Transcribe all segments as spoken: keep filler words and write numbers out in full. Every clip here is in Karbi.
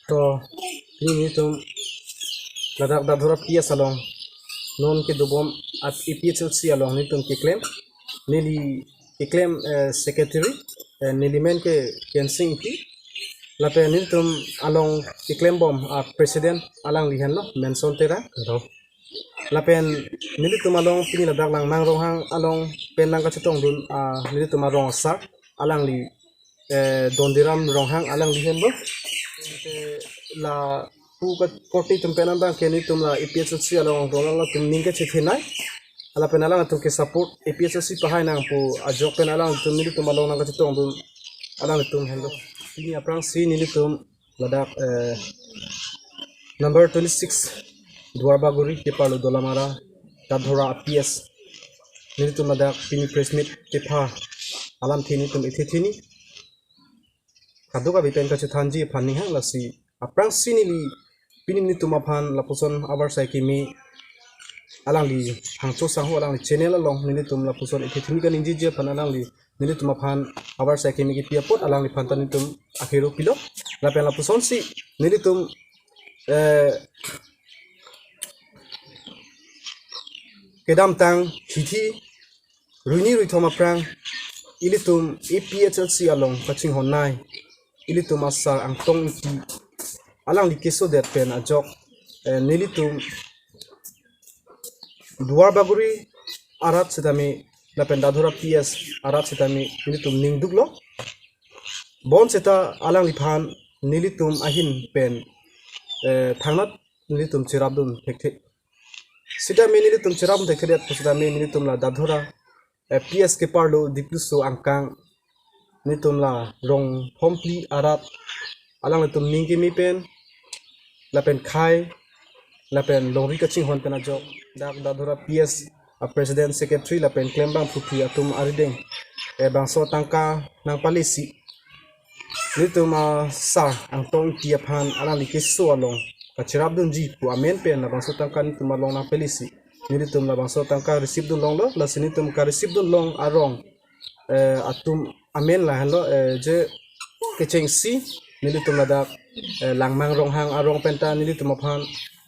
To, pini nelitum ladak Dadhora P S along non kedobom at A P H L C along nelitum keklem, neli keklem, eh, secretary, eh, neli men ke Kensing Ingti, lapen nelitum along keklembom a president alangli henlo Menson Terang. Hello. Lapen nelitum along pini ladak Langmang Ronghang along pen nangkachetongdun, ah, nelitum arong asar alangli, eh, Dondiram Ronghang alangli henlo. Lapu ka korte atum pen abang ke nelitum la A P H L C along dong alangtum ning kachethenei. Lapen alangtum ke support A P H L C pahai nang pu ajok pen alangtum nelitum along nangkachetongdun alangtum henlo. Pini aphrangsi nelitum ladak, eh, number twenty-six Duarbagori keparlo Dolamara Dadhora P S. Nelitum ladak pini press meet kepha alamthe nelitum ethe theni. Kadokave pen kachethanji aphan ning hang, lasi aphrangsi neli pini nelitum aphan lapuson avarsai kimi alangli Hangcho Sangho alangli channel along nelitum lapuson ethe theni kaningjiji aphan alangli nelitum aphan avarsai kimi kipi apot alangliphan ta nelitum akero pilo. Lapen lapusonsi nelitum, eh, kedamtang hithi ruini ruithom aphrang ilitum A P H L C along kachinghonnei ilitum asar Angtong Ingti alangli kesodet pen ajok, eh, nelitum Duarbagori arat sitame lapen Dadhora P S arat sitame nelitum ningduklo. Bonseta alangliphan nelitum ahin pen, eh, thangnat nelitum cherapdun thekthe. Sitame nelitum cherapdun thekthe det pu sitame nelitum la Dadhora, eh, P S keparlo Dipluso angkang nelitum la Rongphomphli arat alanglitum ning keme pen lapen khei lapen longri kachinghon pen ajok dak Dadhora P S a president, secretary lapen klembang phuphi atum arideng, eh, bangso tangka nangpalesi nelitum asar Angtong Ingti aphan alangli keso along kacherapdunji pu amen pen labangso tangka nelitum along nangpalesi nelitum labangso tangka receive dun longlo. Lasi nelitum ka receive dun long arong, eh, atum amen lahenlo, eh, je kechengsi nelitum ladak, eh, Langmang Ronghang arong penta nelitum aphan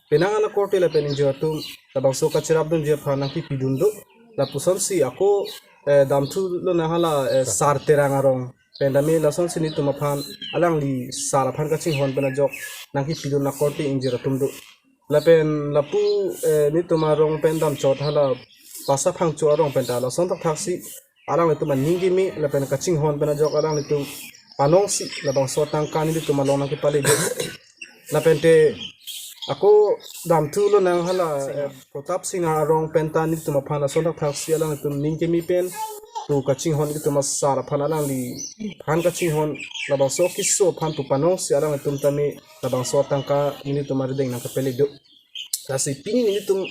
penang ana korte lapen ingjir atum labangso kacherapdunji aphan nangkipidun do. Lapusonsi ako, eh, damthu lonang hala, eh, Sar Terang arong pen tame lasonsi nelitum aphan alangli sar aphan kachinghon pen ajok nangkipidun akorte ingjir atum do. Lapen lapu, eh, nelitum arong pen damchot hala Pasa Phangcho arong penta lason thakthaksi alanglitum aning keme lapen kachinghon pen ajok alanglitum panongsi labangso tangka nelitum along nangkepale do. Lapente ako damthu lonang hala, eh, Pratap Singnar arong penta nelitum aphan lason thakthaksi alanglitum ning keme pen pu kachinghon nelitum asar aphan alangliphan kachinghon labangso keso aphan pu panongsi alanglitum tame labangso tangka nelitum arideng nangkepale do. Lasi pini nelitum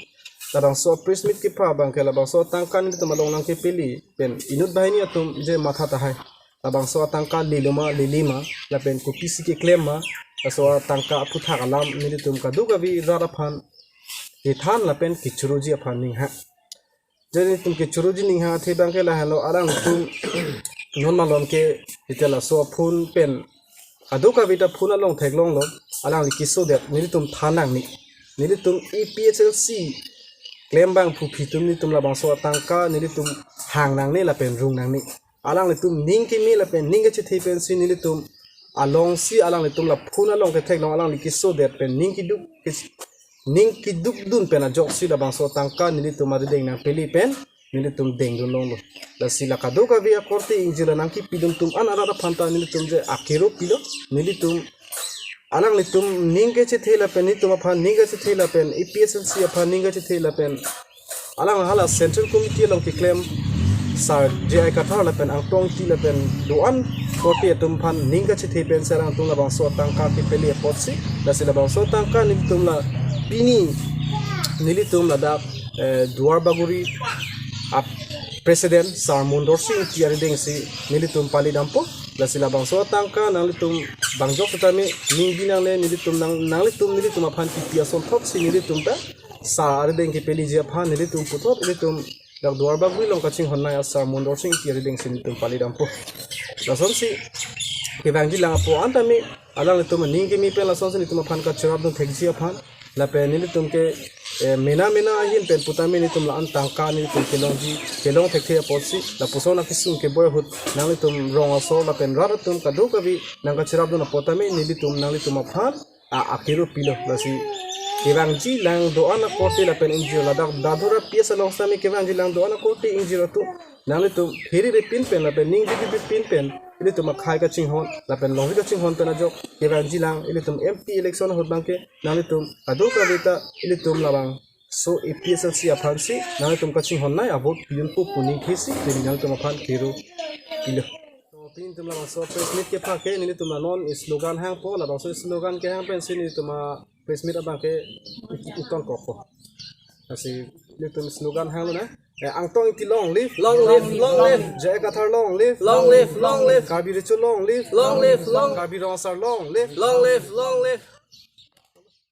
labangso press meet kepha abang ke labangso tangka nelitum along nangkepale pen inut banghini atum je matha tahai. Labangso atangka leloma lelema lapen kopisi keklem ma, laso atangka aphuthak alam nelitum kadokave rat aphan kethan lapen kechoroji aphan ning hang. Je nelitum kechoroji ning hang athe abang ke lahenlo, alanglitum non malom ke ite laso phone pen kadokave ta phone along theklonglo, alangli kesodet nelitum than nangne. Nelitum A P H L C klembang phuphi atum nelitum labangso atangka nelitum hang nangne lapen rung nangne. Alanglitum ning keme lapen ning kachethe pensi nelitum alongsi alanglitum la phone along ketheklong alangli kesodet pen ning keduk kes-, ning kedukdun pen ajoksi labangso tangka nelitum arideng nangpale pen nelitum dengdun longlo. Lasi la kadokave akorte ingjir la nangkipidun atum an arat aphan ta nelitum je akero pilo, nelitum alanglitum ning kachethe lapen nelitum aphan ning kachethe lapen A P H L C aphan ning kachethe lapen alang hala Central Committee along keklem Sar J I Kathar lapen Angtong Ingti lapen do-an korte atum aphan ning kachethe pensi alangtum labangso atangka kepale apotsi, lasi labangso atangka nelitum la pini nelitum ladak, eh, Duarbagori a president Sar Mondorsing Ingti aridengsi nelitum pale dampo. Lasi labangso atangka nanglitum bangjok setame ning binangle, nelitum nang, nanglitum nelitum aphan kipi asonthotsi nelitum ta sar arideng kepaleji aphan nelitum puthot nelitum dak Duarbagori along kachinghonnei a Sar Mondorsing Ingti aridengsi nelitum pale dampo. Lasonsi kevangji lang apo an tame alanglitum aning kimi pen lasonsi nelitum aphan kachirap dun thekji aphan. Lapen nelitum ke, eh, mena mena ahin pen putame nelitum la-an tangka nelitum kelongji, kelong thekthe apotsi, lapuson akesung keboi ahut nanglitum rong asor lapen rat atum kadokave nangkachirap dun apot tame nelitum nanglitum aphan a, akero pilo. Lasi kevangji lang do-an akorte lapen ingjir ladak Dadora P S along sitame kevangji lang do-an akorte ingjir atum nanglitum pherere pin pen lapen ning bibibip pin pen ilitum akhei kachinghon lapen longri kachinghon pen ajok kevangji lang ilitum M P election ahut abangke nanglitum kadokave ta ilitum labangso A P H L C aphansi nanglitum kachinghon nai avote pi-un pu pu ningkesi neli nanglitum aphan kero pilo. So, pini nelitum labangso press meet kepha ke nelitum la non slogan hangpo, labangso slogan kehang pensi nelitum a press meet abangke uton kokpo. Lasi nelitum slogan hanglo na. Eh, Angtong Ingti long live. Long live, long live. J I Kathar long live. Long live, long live. Karbi Recho long live. Long live, long. Karbi Rong Asar long live. Long live, long live.